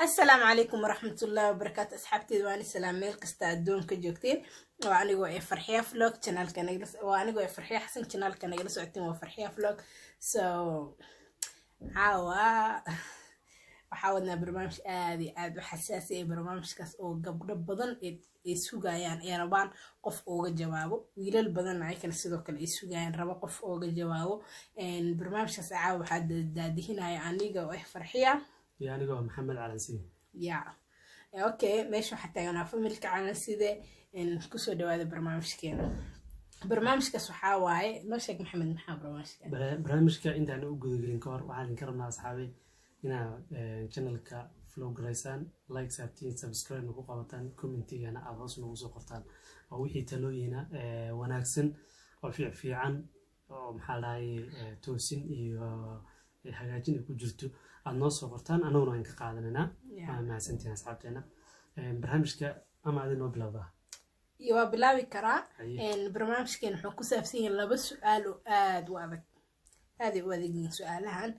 Asalaamu calaykum waraxmatullaahi wabarakaatu. Asxaabteeda, waan salaam meel kasta adduunka joogteen. Waa anigoo ee Farxiya Vlog channelka nagala, waa anigoo ee Farxiya Xasan, channelka nagala socoteen waa Farxiya Vlog. So caawa waxaa wadnaa barnaamij aad iyo aad u xasaasi ah, barnaamijkaas oo gabdho badan ay sugayaan, ay rabaan qof ooga jawaabo. Wiilal badan ayakana sidoo kale ay sugayaan, rabo qof ooga jawaabo. Barnaamijkaas caawa waxaa daadihinaya aniga oo ah Farxiya iyo anigoo Maxamed Calansiye. Ya, okay, meesha waxaa taaganaa familka Calanside. Kusoo dhawaada barnaamijkeena. Barnaamijkaas waxaa waaye, noo sheeg Maxamed, maxaa barnaamijka? Barnaamijka intaan u gudagelin ka hor, waxaan idinka rabnaa, asxaabi, inaad channelka follow garaysaan, like saartiin, subscribe ku qabataan, commentigana aad hoos noogu soo qortaan oo wixii talooyina wanaagsan oo fiican oo, maxaa dhahay, toosin iyo hagaajin ay ku jirto aad noo soo qortaan, annaguna waan ka qaadanaynaa. Waa mahadsantihiin, asxaabteena. Barnaamijka ama adi noo bilowdaa? Iyo waa bilaabi karaa. Barnaamijkeen wuxuu ku saabsan yahay laba su-aal oo aad u adag, aaday u adag yihiin su-aalahan.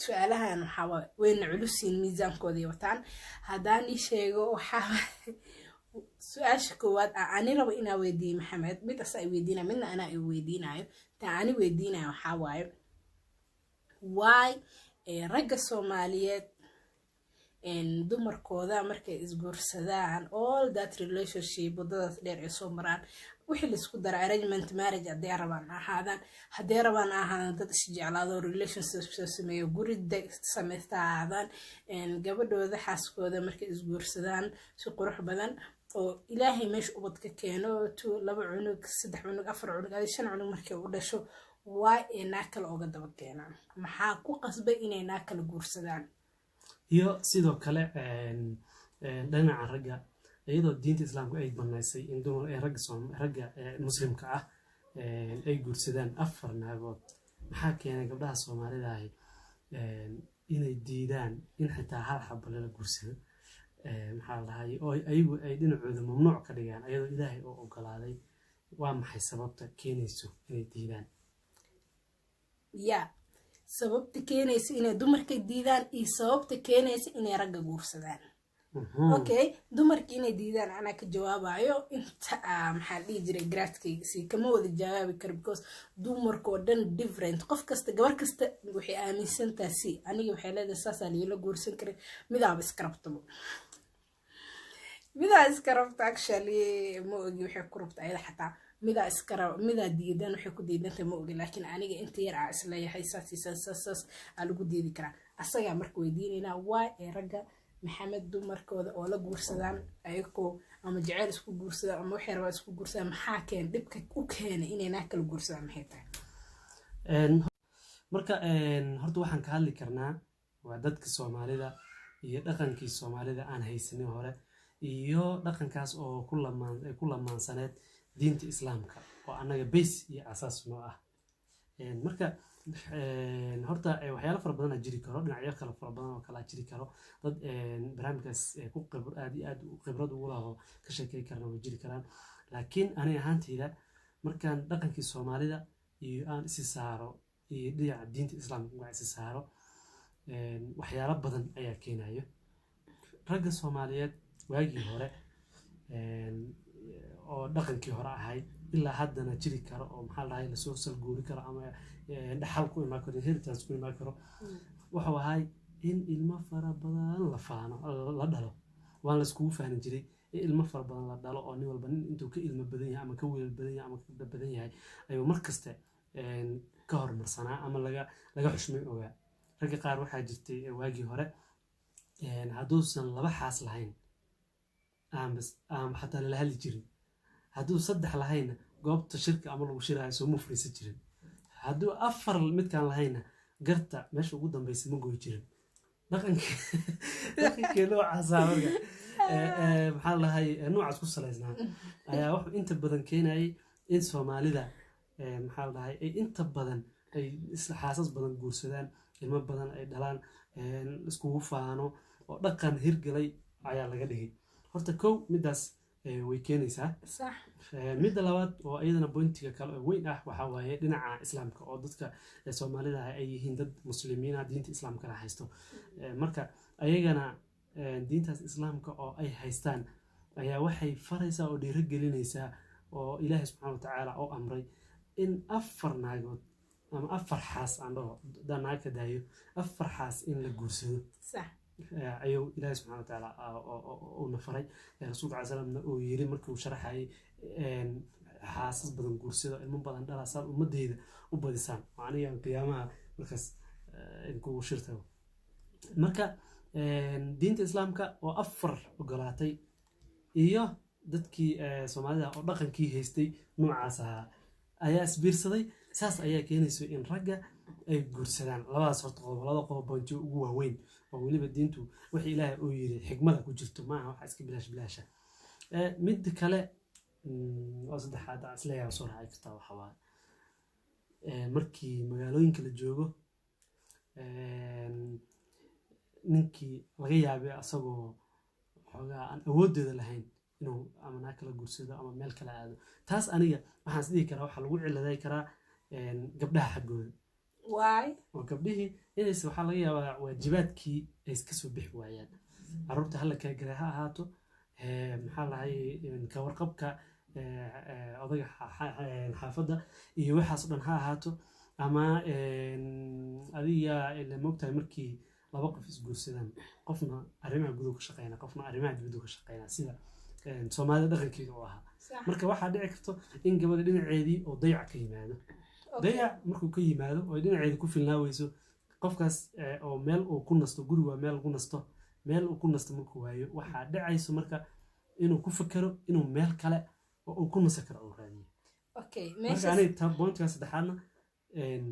Su-aalahan waxaa wayna culusiin, miisaankooday wataan. Haddaan ii sheego, waxaa su-aasha koowaad ah ani rabo inaa weydiiyo Maxamed. Mid asa i weydiinayo, midna anaa i weydiinayo. Taa ani weydiinayo waxaa waaye, why ragga Soomaaliyeed dumarkooda markay isguursadaan, all that relationship, waddadaas dheer ay soo maraan, wixii laisku dara, arrangement marriage hadday rabaan ha ahaadaan, hadday rabaan ha ahaadaan dad isjeclaado, relationship soo sameeyo, guri samaysta ha ahaadaan, gabadhooda, xaaskooda markay isguursadaan si qurux badan oo Ilaahay meesha ubad ka keeno, two, laba cunug, saddex cunug, afar cunug, adi shan cunug markay u dhasho, waa ay naag kale oga daba keenaan? Maxaa ku qasbay inay naag kale guursadaan? Iyo sidoo kale dhinaca ragga, iyadoo diinta Islaamka ay banaysay in dumar ragga ragga Muslimka ah ay guursadaan afar naagood, maxaa keenay gabdhaha Soomaalida ahi inay diidaan in xitaa hal xabo lala guursado, maxaa la dhahay, oo ayagu ay dhinacooda mamnuuc ka dhigaan, ayadoo Ilaahay oo ogolaaday? Waa maxay sababta keenayso inay diidaan? Ya, sababta keenaysa inay dumarka diidaan iyo sababta keenaysa inay ragga guursadaan. Okay, dumarka inay diidaan anaa ka jawaabayo. Inta maxaa dhihi jiray, garaadkayga si kama wada jawaabi karo, because dumarka oo dhan different. Qof kasta, gabar kasta waxay aaminsantaha si aniga waxay leedahay saasaa liila guursan karin. Midaaba iska rabtabo, midaa iska rabta. Actually, ma ogi waxay ku rabta ayada xataa. Midaa iska rab, midaa diidan, waxay ku diidantahay ma ogi. Laakiin aniga inta yar aa isleeyahay saas iyo saas, saas saas aa lagu diidi karaa. Asagaa marka weydiinaynaa waa ee ragga, Maxamed, dumarkooda oo la guursadaan, ayagoo ama jeceyl isku guursadaan ama waxay rabaan isku guursadaan, maxaa keen dhibka u keenay inay naag kala guursadaan? Maxay tahay? Marka horta waxaan ka hadli karnaa waa dadka Soomaalida iyo dhaqankii Soomaalida aan haysanin hore, iyo dhaqankaas oo ku lamaan ku lamaansaneed diinta Islaamka oo annaga base iyo asaas noo ah. Marka horta waxyaalo fara badan aa jiri karo, dhinacyo kale fara badan oo kale aa jiri karo. Dad barnaamijkaas ku aad iyo aad khibrad ugu laho ka sheekey karana way jiri karaan. Laakiin ani ahaanteyda, markaan dhaqankii Soomaalida iyo aan isi saaro iyo dhinaca diinta Islaamka markaan isi saaro, waxyaalo badan ayaa keenayo. Ragga Soomaaliyeed waagii hore oo dhaqankii hore ahayd, ilaa haddana jiri karo, oo, maxaa la dhahay, lasoo salguuri karo ama dhaxal ku imaan karo, inheritance ku imaan karo, wuxuu ahay in ilmo fara badan la faano, la dhalo. Waan la iskugu fahmi jiray in ilmo fara badan la dhalo, oo nin walba nin intuu ka ilmo badan yahay ama ka wiilal badan yahay ama ka gabdho badan yahay ayuu mar kasta ka horumarsanaa ama laga xushmay ogaa. Ragga qaar waxaa jirtay waagii hore, hadduusan laba xaas lahayn aan xataa lala hadli jirin, hadduu saddex lahayna goobta shirka ama lagu shiraayo sooma fariisan jirin, hadduu afar midkaan lahayna garta meesha ugu dambeysa ma goy jirin. Dhaqankii noocaasaa marka, maxaa la dhahay, noocaas ku salaysnaa ayaa wuxuu inta badan keenayay in Soomaalida, maxaa la dhahay, ay inta badan ay xaasas badan guursadaan, ilmo badan ay dhalaan, iskugu faano oo dhaqan hirgalay ayaa laga dhigay. Horta kow midaas way keenaysaa. Midda labaad oo iyadana pointiga kale oo weyn ah waxaa waaye dhinaca Islaamka, oo dadka Soomaalida ah ay yihiin dad Muslimiina, diinta Islaamkana haysto. Marka Ayagana diintaas Islaamka oo ay haystaan ayaa waxay faraysaa oo dhiirigelinaysaa oo Ilaahay subxaana watacaala oo amray in afar naagood ama afar xaas, aan dhaho, haddaan naag ka daayo, afar xaas in la guursado. Ayuu Ilaahay subxana watacaala uuna faray. Rasuulka cala salamna uu yiri markii uu sharaxayay, xaasas badan guursado, ilmo badan dhala, saad ummadeyda u badisaan oo aniga aan qiyaamaha markaas idinkugu shirtago. Marka diinta Islaamka oo afar ogolaatay iyo dadkii Soomaalida oo dhaqankii haystay noocaas ahaa ayaa isbiirsaday. Saas ayaa keenayso in ragga ay guursadaan. Labadaas horta qodob, labada qodob boonti ugu waaweyn oo weliba diintu wixii Ilaahay uu yiri xikmada ku jirto, maaha waxa iska bilaash bilaasha. Mid kale oo saddexaad aan isleeyahay soo raaci kartaa waxa waaye, markii magaalooyinka la joogo, ninkii laga yaabay asagoo xoogaa aan awooddeeda lahayn inuu ama naag kala guursado ama meel kala aado. Taas aniga waxaan is dhihi karaa waxaa lagu ciladay karaa gabdhaha xaggooda. Waay? Oo gabdhihii inays waxaa laga yaabaa waajibaadkii ay iska soo bixi waayaan, carruurta hala kala garay ha ahaato, maxaa lahay, ka warqabka odaga xaafadda iyo waxaas oo dhan ha ahaato, ama adiga ila moogtahay markii laba qof isguursadaan, qofna arrimaha guduhu ka shaqeyna, qofna arrimaha dibaddu ka shaqeyna, sida Soomaalida dhaqankeeda u ahaa. Marka waxaa dhici karto in gabadha dhinaceedii oo dayac ka yimaado. Dayac markuu ka yimaado oo ay dhinaceeda ku filnaa weyso qofkaas, oo meel uu ku nasto, guri waa meel lagu nasto, meel uu ku nasto markuu waayo, waxaa dhacayso marka inuu ku fakero inuu meel kale oo uu ku nasan karo uu raadiyo. Marka aniga ta pointkaa saddexaadna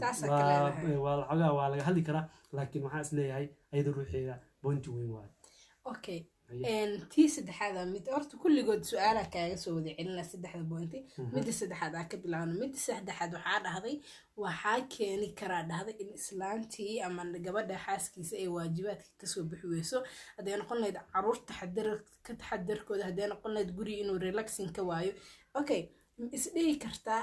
Taasaa ka leedahay. Waa laxoogaa waa laga hadli karaa, laakiin waxaan is leeyahay ayada ruuxeeda pointi weyn waayo. Okay. Haye. Tii saddexaada mid horta kulligood su-aalaa kaaga soo wada celina saddexda pointi. Midda saddexaad aa ka bilaabno. Midda saddexaad waxaa dhahday, waxaa keeni karaa dhahday in islaantii ama gabadha xaaskiisa ay waajibaadka kasoo bixi weyso, hadday noqon lahayd caruur taxadar ka taxadarkooda, hadday noqon lahayd guri inuu relaxing ka waayo. Okay, ma isdhihi kartaa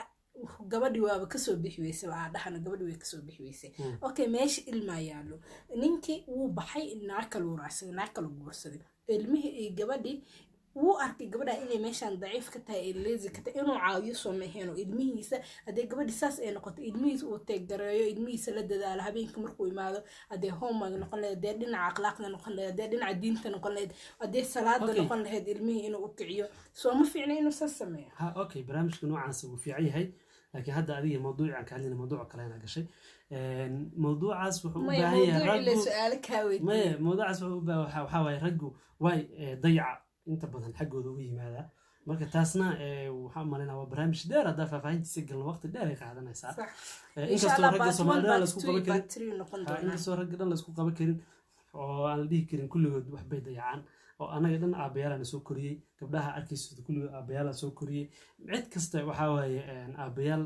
gabadhi waaba kasoo bixi weyse? Aa dhahano gabadhi way kasoo bixi weyse. Okay, meesha ilmaa yaalo, ninkii wuu baxay, naag kaluu raacsaday, naag kaluu guursaday, ilmihii iyo gabadhii wuu arkay gabadha inay meeshaan daciif ka tahay, ay lazy ka tahay, inuu caawiyo soo maaheen? Ilmihiisa hadday gabadhi saas ay noqoto, ilmihiisa uu teeggareeyo, ilmihiisa la dadaalo, habeenkii markuu imaado, hadday homework noqon lahayd, hadday dhinaca akhlaaqda noqon lahayd, hadday dhinaca diinta noqon lahayd, hadday salaada noqon lahayd, ilmihii inuu u kiciyo, soo ma fiicna inuu saas sameeyo? Ha, okay, barnaamijka noocaas wuu fiican yahay, laakiin hadda adiga mawduuci aan ka hadlayna mawduuc kale inaa gashay. Mawduucaas wuxuu u maya baahan yahay mawduuci le raggu su-aalo kaa weydiiyey. Maya, mawduucaas wuxuu u waxaa waaye raggu way dayaca inta badan xaggooda uga yimaadaa. Marka taasna waxaan umalaynaa waa barnaamij dheer, haddaa faahfaahintiisa galno waqti dheer ay qaadanaysaa. Sax. Insha Inkastoo Allah ragga part one, Soomaalida dhan part laisku two qaban iyo karin part three noqon Ha, doonaa. Inkastoo ragga dhan laisku qaban karin oo aan la dhihi karin kulligood wax bay dayacaan, oo annaga dhan aabbayaalana soo koriyey, gabdhaha arkayso kulligood aabbayaala soo koriyey, cid kasta waxaa waaye aabbayaal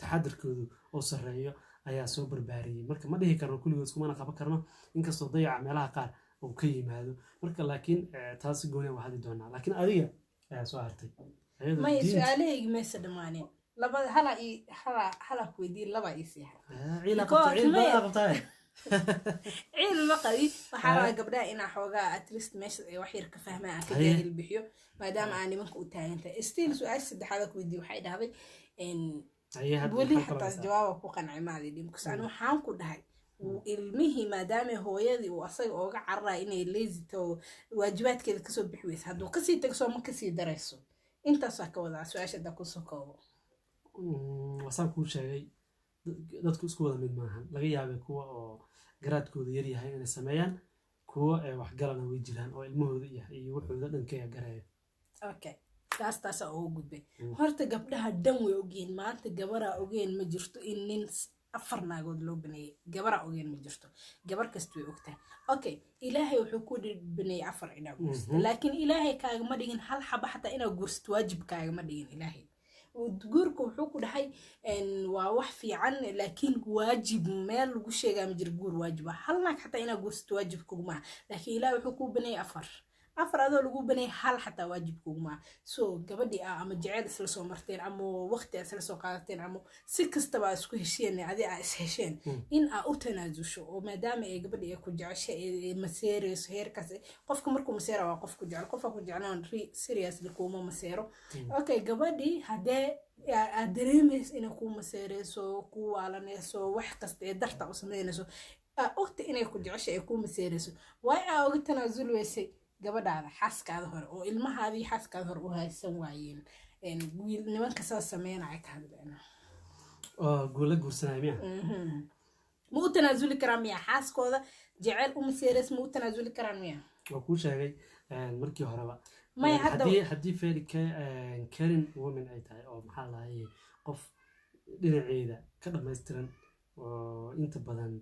taxadirkoodu oo sarreeyo ayaa soo barbaariyey. Marka ma dhihi karno kulligood, iskumana qaban karno, inkastoo dayaca meelaha qaar uu ka yimaado. Marka laakiin taasi gooni waa hadli doonaa, laakiin adiga ayaa soo hartay ayadoo Maya, diinta su-aalahaygi maysa dhammaaneen. Labada hala ii hala hala ku weydiin, laba ii sii har. Ciila Because qabta, ciil maya badan qabtaa. Ciil ma qabi. Waxaa rabaa gabdhaha inaa xoogaa at least meesha ay wax yar ka fahmaan, aan ka jaahil bixiyo, maadaama aan nimanka u taagan tahay. Still su-aasha saddexaad ku weydiiye waxay dhahday Haye, hadda weli maxaa xataa qabanaysaa? Jawaaba ku qancay maadi dhim aan waxaan ku dhahay ilmihii maadaama hooyadii uu asaga ooga cararaya inay lazy taho, waajibaadkeeda kasoo bixi weysa, hadduu kasii tagso ma kasii darayso? Intaasaa ka wadaa su-aasha haddaa kusoo koobo. Wasaan kuu sheegay, dadku isku wada mid maahan. Laga yaabay kuwa oo garaadkooda yar yahay inay sameeyaan, kuwa ee waxgalana way jiraan oo ilmahooda iyo waxooda dhan ka garayo. Okay, taasaa ugu gudbay. Horta gabdhaha dhan way ogyihiin maanta, gabaraa ogeen ma jirto in nin afar naagood loo baneeyey. Gabaraa ogeen ma jirto, gabar kasta way ogtahay. Okay, Ilaahay wuxuu ku baneeyey afar inaa guursato, laakiin Ilaahay kaagama dhigin hal xaba xataa inaa guursato waajib kaagama dhigin. Ilaahay guurka wuxuu ku dhahay waa wax fiican, laakiin waajib meel lagu sheegaa ma jiro guur waajib ah. Hal naag xataa inaa guursato waajib kuguma aha, laakiin Ilaahay wuxuu kuu baneeyey afar. Afar adoo lagu baneeyay, hal xataa waajib kuguma. So gabadhii ah ama jeceyl isla soo marteen ama waqti aa isla soo qaadateen ama si kastaba aa isku hesheen, adi aa is hesheen, in aa u tanaasusho oo maadaama ay gabadhii ay ku jeceshay ee maseereyso heerkaas. Qofka markuu maseera waa qof ku jecel. Qofka ku jeclaan seriously kuuma maseero. Okay, gabadhii haddee aad dareemayso inay kuu maseereyso, kuu waalaneyso, wax kasta ee darta u sameynayso, aa ogta inay ku jeceshay ay kuu maseereyso, waay aa uga tanaasuli weysay gabadhaada, xaaskaada hore, oo ilmahaadii xaaskaada hore u haysan waayeen? Wiil nimanka saas sameynaya ka hadlayna. Oo guula guursanaya miya? Ma u tanaasuli karaan miya? Xaaskooda jecel u maseereys, ma u tanaasuli karaan miya? Waa kuu sheegay markii horeba. Maya, hadda Haddii very caring woman ay tahay oo, maxaa lahaye, qof dhinaceeda ka dhammaystiran oo inta badan,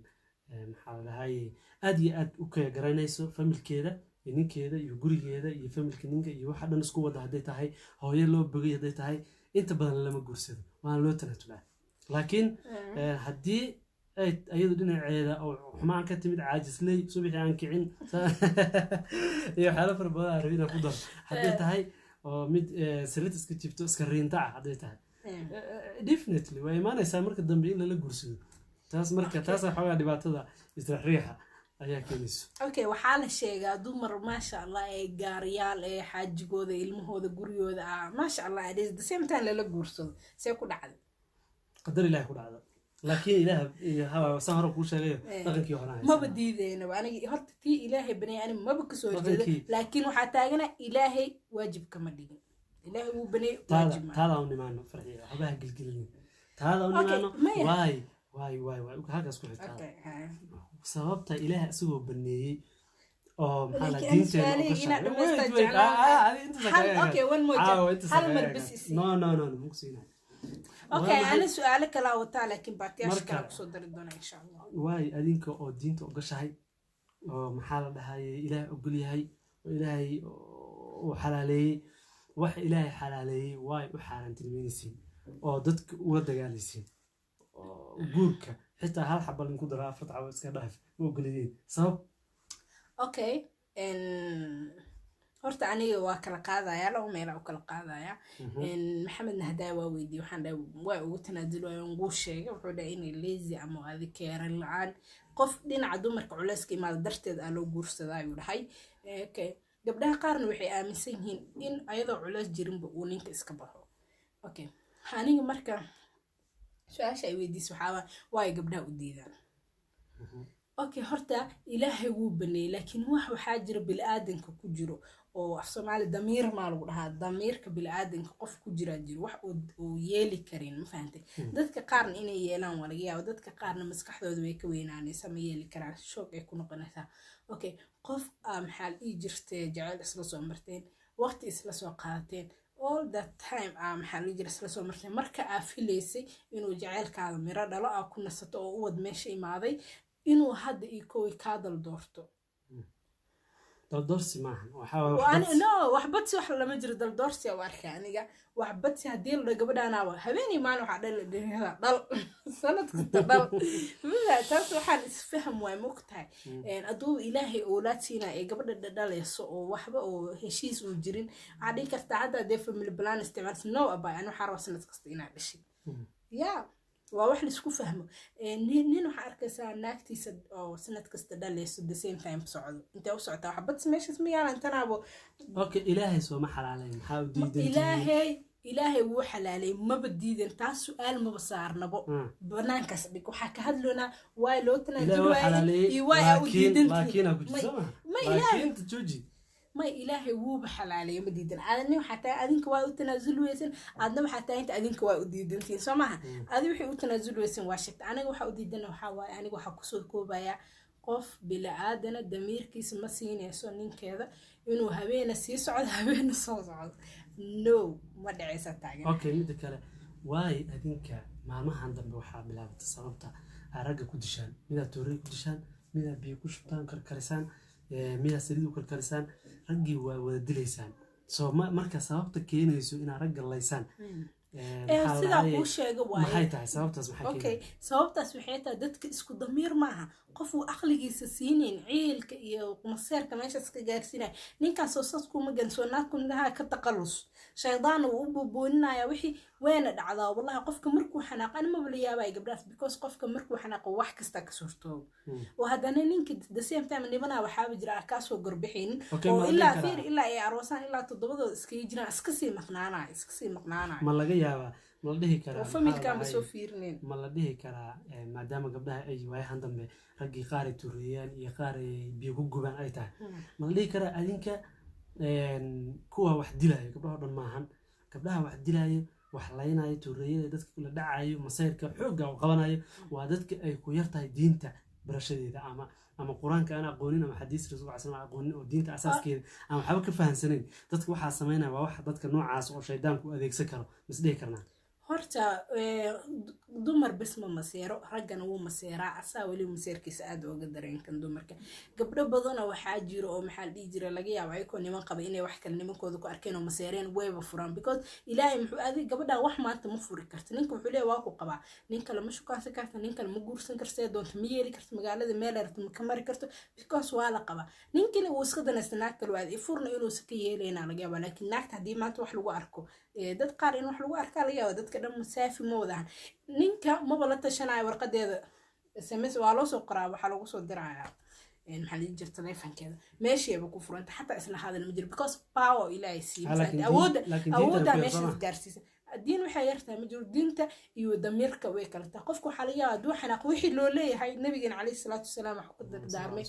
maxaa la dhahaye, aad iyo aad u kaya garanayso familkeeda iyo ninkeeda iyo gurigeeda iyo familka ninka iyo waxa dhan isku wada hadday tahay, hooyo loo bogay hadday tahay, inta badan lama guursado, waana loo tanaatulaa. Laakiin haddii ay iyadu dhinaceeda oo xumaan ka timid, caajisley, subaxii aan kicin iyo waxyaalo fara badan aan rabin inaan ku daro hadday tahay, oo mid saliid iska jibto, iska riinta ah hadday tahay, definitely waa imaanaysaa marka dambe in lala guursado taas. Marka taas waxoogaa dhibaatada israxriixa ayaa keenayso. Okay, waxaa la sheegaa dumar, maasha Allah, ee gaariyaal ee xaajigooda, ilmahooda, gurigooda ah, maasha Allah, at the same time lala guursado. See ku dhacday? Qadar Ilahi ku dhacda, laakiin Ilaah iyo hawa saan hore kuu sheegayo, dhaqankii hore aan Maba haysanaa. diideynaba aniga horta tii Ilaahay banay, ani maba kasoo horjeedo. Laakiin waxaa taagana Ilaahay waajib kama dhigin. Ilaahay wuu baneey, Taada waajib ma. Taada u nimaano, Farxiya, waxbaha gelgelin, taada u Okay, nimaano. Maya. Waay waay waay waay, halkaas ku xigtaada. Okay, ha. Sababta Ilaah isagoo baneeyey oo, maxaa la Laakiin ani diinteena su'aalahayga inaad ogashahay. dhamaystaa Wait, wait, jeclaan. Adiga intaasa kaga Okay, one more Caawa, jab. intaasa Hal kaga mar eega. bas isii. No, no, no, no, maku siinayo. Okay. Waa maxay? Ani su'aalo kalaa wataa, laakiin baatiyaasha kala kusoo dari doona, insha Allah. Waay adinka oo diinta ogashahay oo, maxaa la dhahayay, Ilaah ogol yahay oo Ilaahay uu xalaaleeyey, wax Ilaahay xalaaleeyey waay u xaaraantinimeynaysiin oo dadka ula dagaalaysiin, oo guurka xitaa hal xaba linku daro, afarta xabo iska dhaaf, ma ogolidiin? Sabab? Okay, horta aniga waa kala qaadaya, laba meela u kala qaadaya. Maxamedna hadaa waa weydiiyey, waxaan dhahay waa ugu tanaasuli waay, wuu sheegay. Wuxuu dhahay inay lazy ama adi keeran la-aan, qof dhinaca dumarka culeyska imaada darteed aa loo guursadaa ayuu dhahay. Okay, gabdhaha qaarna waxay aaminsan yihiin in ayadoo culeys jirinba uu ninka iska baxo. Okay, aniga marka su-aasha ay weydiisay waxaaba waay gabdhaha u diidaan. Okay, horta Ilaahay wuu baneeyey, laakiin wax waxaa jira bili-aadanka ku jiro oo af Soomaali damiir maa lagu dhahaa, damiirka bili-aadanka qof ku jiraa jiro, wax uu yeeli karin. Ma fahantay? Dadka qaarna inay yeelaan waa laga yaaba, dadka qaarna maskaxdooda way ka weynaanaysa, ma yeeli karaan, shoog ay ku noqonaysaa. Okay, qof aa, maxaa la dhihi jirtay, jecel isla soo marteen, waqti isla soo qaadateen, all that time aa, maxaa la dhihi jira, isla soo marteen, marka aa filaysay inuu jaceylkaada miro dhalo, aa ku nasato oo uwad meesha imaaday, inuu hadda iyo kowi kaa dal doorto. Daldoorsi maahan, waxaa waaye wax No, wax badsi wax lama jiro, daldoorsi u arkaa aniga. Wax badsi haddii la dhaho gabadhaanaaba habeenii maalin waxaa dhal dhalinyarada, dhal sanad kasta dhal. Mida taas waxaan isfaham waay, mogtahay, hadduu Ilaahay oolaad siinaya ee gabadha dhadhalayso oo waxba oo heshiis uu jirin, waxaa dhihi kartaa hadda haddee family plan isticmaalsa, no abay, ani waxaa rabaa sanad kasta inaad dhashid. Ya, waa wax laisku fahmo. Nin waxaa arkaysaa naagtiisa oo sanad kasta dhalayso, the same time socdo. Intee u socotaa? Wax badsi meeshaas ma yaalan tanaabo. Okay, Ilaahay sooma xalaalayn, maxaa u diidan? Ilaahay wuu xalaalay, maba diidan taas, su-aal maba saarnabo. Banaankaas dhig, waxaa ka hadloonaa waa loo Ilaahay tanaasuli waa waayey xalaaleeyey, iyo waa aa u laakiin diidantihiin. Laakiin aa ku jirta soo Ma ma Ilaahay laakiin jooji. May, Ilaahay wuuba xalaaleeyay, ma diidan. Adni waxaa tahay adinka waa u tanaasuli weysan, adna waxaa tahay inta adinka waa u diidantihiin, soo maaha? Adi waxay u tanaasuli weysan waa sheegta, aniga waxaa u diidana waxaa waaye, aniga waxaa kusoo koobayaa qof bila-aadana damiirkiisa ma siinayso ninkeeda inuu habeena sii socdo, habeena soo socdo. No, ma dhacaysa taagan. Okay, midda kale, waay adinka maalmahan dambe waxaa bilaabatay sababta aa ragga ku dishaan, midaad toorey ku dishaan, midaad biyo ku shubtaan karkarisaan, midaad saliid u karkarisaan, raggii waa wada dilaysaan. Soo marka sababta keenayso inaad ragga laysaan? Ee Maxaa la sidaa dhahayay? kuu sheega waaye. Maxay tahay sababtaas? Maxay Okay, keenay? Sababtaas waxay tahay dadka isku damiir maaha. Qof uu aqligiisa siinayn, ciilka iyo maseerka meeshaas ka gaarsiinaya, ninkaasoo saas kuma gansoo naagkundaha ka taqalus, shaydaanna wuu u buubuuninaya wixii. Wayna dhacdaa wallahi. Qofka markuu xanaaqo, ani maba la yaabaya gabdhahaas, because qofka markuu xanaaqo wax kasta ka suurtoobo. Oo haddana ninka the same time nimanaa waxaaba jira aan kaasoo gorbixaynin Okay, oo ma la ilaa dhihi karaa? fiir, ilaa ay aroosaan, ilaa toddobadooda iskaga jiraan, iska sii maqnaanaya, iska sii maqnaanaya. Ma laga yaabaa, ma la dhihi karaa, oo maxaa la familkaanba dhahay? soo fiirinayn. Ma la dhihi karaa, maadaama gabdhaha ay waayahan dambe raggii qaar ay tureeyaan iyo qaar ay biyo ku gubaan ay tahay, ma la dhihi karaa adinka kuwa wax dilaayo, gabdhaha oo dhan maahan, gabdhaha wax dilaayo, wax laynayo, tureeyada dadka kula dhacayo, masayrka xoogga u qabanayo, waa dadka ay ku yar tahay diinta barashadeeda ama Qur-aanka aan aqoonin ama xadiis Rasuulka sal aan aqoonin oo diinta asaaskeeda aan waxba ka fahansanayn? Dadka waxaa samaynaya waa wax dadka noocaas oo shaydaanku u adeegsan karo, mis dhihi karnaa? Horta dumar bes ma maseero, raggana wuu maseeraa. Asaa weliba maseerkiisa aada ooga dareenkan dumarka. Gabdho badanoo waxaa jiro oo, maxaa la dhihi jira, laga yaabo ayakoo niman qaba inay wax kale nimankooda ku arkeen oo maseereen, wayba furaan, because Ilaahay muxuu adig gabadhan wax maanta ma furi karta. Ninka wuxuu leeyahay waa ku qabaa, nin kale ma shukaansan karta, nin kale ma guursan karta, see doonta ma yeeli karta, magaalada meel ay rabto ma ka mari karto, because waa la qabaa. Ninkina wuu iska danaysta, naag kale waa ifurna inuusan ka yeelayna laga yaabaa. Laakiin naagta haddii maanta wax lagu arko, dad qaar in wax lagu arkaa laga yaaba, dadka dhan masaafi ma wadahan. Ninka maba la tashanayo, warqadeeda SMS waa loo soo qoraa, waxaa lagu soo dirayaa, maxaa la dhihi jira, taleefankeeda meesheeba ku furanta, xataa isla hadal ma jiro, because power Ilaahay siiyo. Ah, laakiin awoodda laakiin diinta awooddaa ku yar meeshaas soo ma? gaarsiisa. Diin waxay yartahay ma jiro, diinta iyo damiirka way kala tahay. Qofka waxaa laga yaabaa hadduu xanaaq wixii loo leeyahay. Nabigeena calayhi salaatu wasalaam wax ku dardaarmay,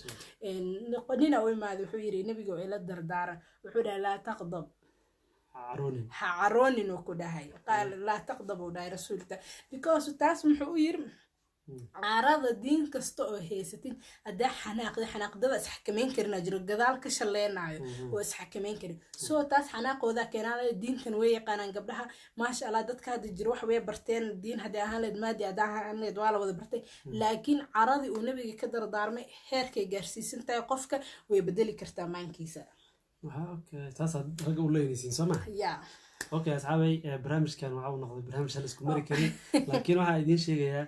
nina u imaaday, wuxuu yiri nabiga ila dardaaran, wuxuu dhahay: "Laa taqdab." Caroonin. Ha caroonin uu ku dhahay. Qaala: "Laa taqdab," uu dhahay rasuulka, because taas muxuu u yiri? Caarada diin kasta oo haysatid, haddaa xanaaqda, xanaaqdada isxakameyn karin jiro, gadaal ka shaleynayo oo isxakameyn karin. So taas xanaaqooda keenaanayo. Diintan way yaqaanaan gabdhaha, maasha Allah. Dadka hadda jiro wax way barteen, diin haddii ahaan leed, maadi haddii ahaan leed, waa la wada bartay. Laakiin caradii uu nabiga ka dardaarmay heerkay gaarsiisan tahay qofka way bedeli kartaa maankiisa. Okay, taasaad ragga u leynaysiin, soo ma? Ya. Okay asxaabay, barnaamijkan waxa uu noqday barnaamij aan isku mari karin, laakiin waxaa idiin sheegayaa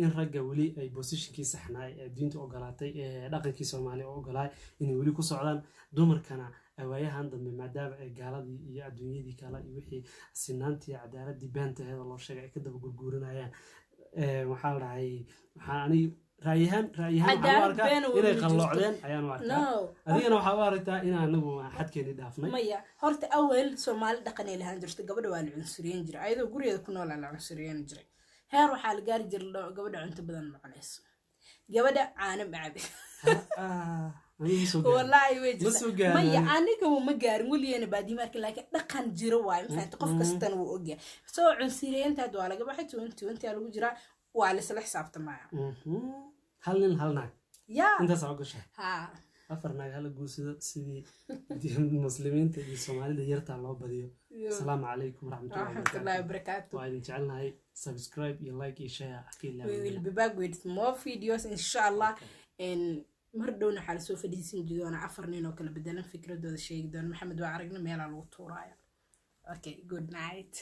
in ragga weli ay positionkii saxnaay ee diinta ogolaatay ee dhaqankii Soomaaliya oo ogolaay inay weli ku socdaan. Dumarkana waayahan dambe, maadaama ay gaaladii iyo adduunyadii kale iyo wixii sinaantii cadaaladii beentaheeda loo sheegay ay ka daba gurguuranayaan, waxaa la dhahay, waxaa aniga ra'yahaan waxaan u Cadaalad arkaa beena weli inay ma jirto. qalloocdeen ayaan u arkaa. No. Adigana waxaa u aragtaa in anagu xadkeeni dhaafnay. Maya, horta awel Soomaali dhaqanay lahaan jirta. Gabadha waa la cunsuriyen jiray, ayadoo gurigeeda ku noolaa la cunsuriyen jiray. Heer waxaa la gaari jiray gabadha cunto badan ma cunayso, gabadha caano ma cabi. Ah, aniga soo gaarin. Wallaahi way Ma soo jirta. gaarin Maya. Aniga. Aniga ma gaarin weligeena baadiye marka, laakiin dhaqan jiro waaye, ma fahamta? Qof kastana wuu ogyahay. Soo cunsuriyeynta hadda waa laga baxay, 2020 lagu jiraa, waa laisla xisaabtamaya. Hal nin, hal naag. Ya. Intaasaa ogashahay? Ha. Afar naag hala guursado sidii muslimiinta iyo Soomaalida yartaa loo badiyo. Asalaamu calaykum waraxmatullahi Raxmatullahi wabarakaatu. wabarakaatu. Waa idin jecelnahay. Subscribe iyo like iyo share ha ka We will ilaawin. be back with more videos, inshallah, and mar dhowna waxaa lasoo fadhiisan doonaa afar nin oo kala bedelan fikradooda sheegi doona. Maxamed waa aragna meelaa lagu tuuraya. Okay, good night.